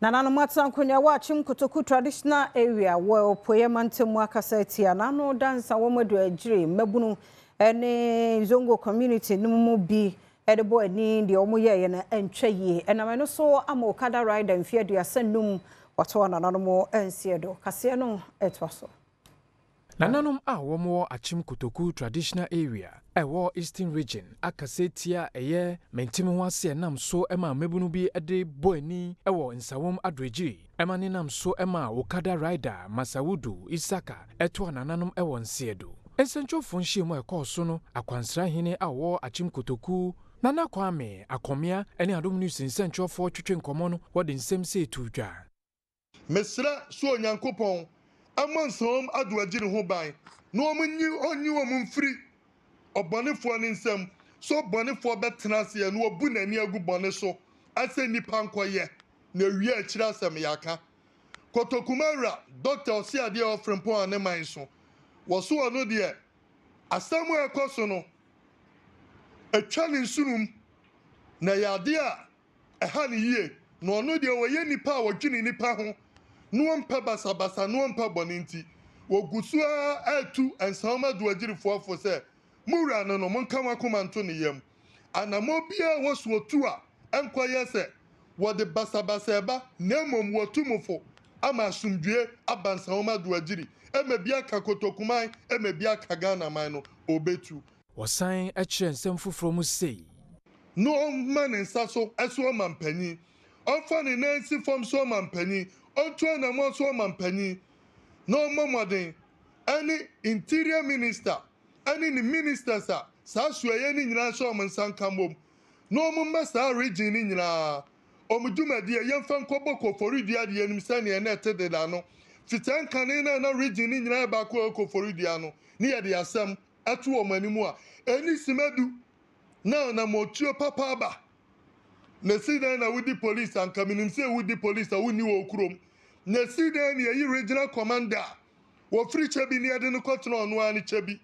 Nananom atena nkonnwa wɔ Akyem Kotoku Traditional Area wɔ Apueeɛ Mantam mu akasa atia n'ano dansa wɔn adu agyire mmabunu ne Zongo community no mu bi de bɔ ani deɛ wɔn yɛeɛ no ntwa yie. Ɛnam ɛno so ama Okada rider mfeɛ 35 wɔtoa nananom nseɛ do. Kaseɛ no ɛtoa so. Nananom a wɔwɔ Akyem Kotoku Traditional Area a ɛwɔ Eastern Region akasa atia ɛyɛ mente-me-ho-ase a ɛnam so ma mmabunu bi de bɔ ani wɔ Nsawam Adoagyiri ma ne nam so ma Okada rider Masawudu Isaka toa nananom wɔ nseɛ do. Nsɛnkyerɛwfoɔ nhyiamu a ɛkɔɔ so no, Akwansra hene a ɔwɔ Akyem Kotoku, Nana Kwame Akomea ne Adom News nsɛnkyerɛwfoɔ twetwe nkɔmmɔ no, wɔde nsɛm sei too dwa. Mesrɛ sɛ Onyankopɔn mmɔ nsawam adoagyiri ho ban na ɔnyi ɔnyi wɔn mfiri ɔbɔnefoɔ no nsam, sɛ ɔbɔnefoɔ bɛtena aseɛ na wabu n'ani agu bɔne so asɛ nnipa nkɔyɛ na awie akyiri asɛm yɛaka. Kotokuma wura Dɔkta Ɔseadeɛ Ɔfrempong a ne man so wɔ so ɔno deɛ asɛm a ɛkɔ so no ɛtwa ne nsonom na ɛyɛ adeɛ a ɛha no yie, na ɔno deɛ ɔyɛ nipa a ɔdwene nnipa ho na ɔmpɛ basabasa na ɔmpɛ bɔne nti, wɔgu so ara retu Nsawam Aduagyirifoɔ fo sɛ, Mo wura no no, monka mo akoma nto ne yam. Anammɔn biara a ɛwɔ so ɔtu a, ɛnkɔyɛ sɛ wɔde basabasa reba, na mmom wɔatu mo fo ama asomdwoeɛ aba Nsawam Aduagyiri, ɛma bi aka Kotokuman, ɛma bi aka Ghanaman no, ɔbɛtu. Wɔsan kyerɛɛ nsɛm foforɔ mu sei. Na ɔmma ne nsa so so ɔmampanyin, ɔmfa ne nan nsi fam so ɔmampanyin, ɔntu anammɔn so ɔmampanyin, na ɔmmɔ mmɔden ne Interior Minister ne ne ministers a saa soɛeɛ no nyinaa nhyɛ wɔn nsa nka mmom na wɔmma saa region no nyinaa wɔn dwumadie yɛmfa nkɔbɔ Koforidua deɛ anim sɛdeɛ na ɛte deda no fitɛ nkane no a na region no nyinaa yɛ baako a ɛwɔ Koforidua no ne yɛde asɛm ato wɔn anim a ɛnni sima du na anammɔntuo papa aba. Na esi dɛn na wodi police a nka menim sɛ wodi police a wonni wɔ kurom. Na esi dɛn na yɛyi regional commander a wɔfiri kyɛ bi na yɛde no kɔtena ɔno ara ne kyɛ bi.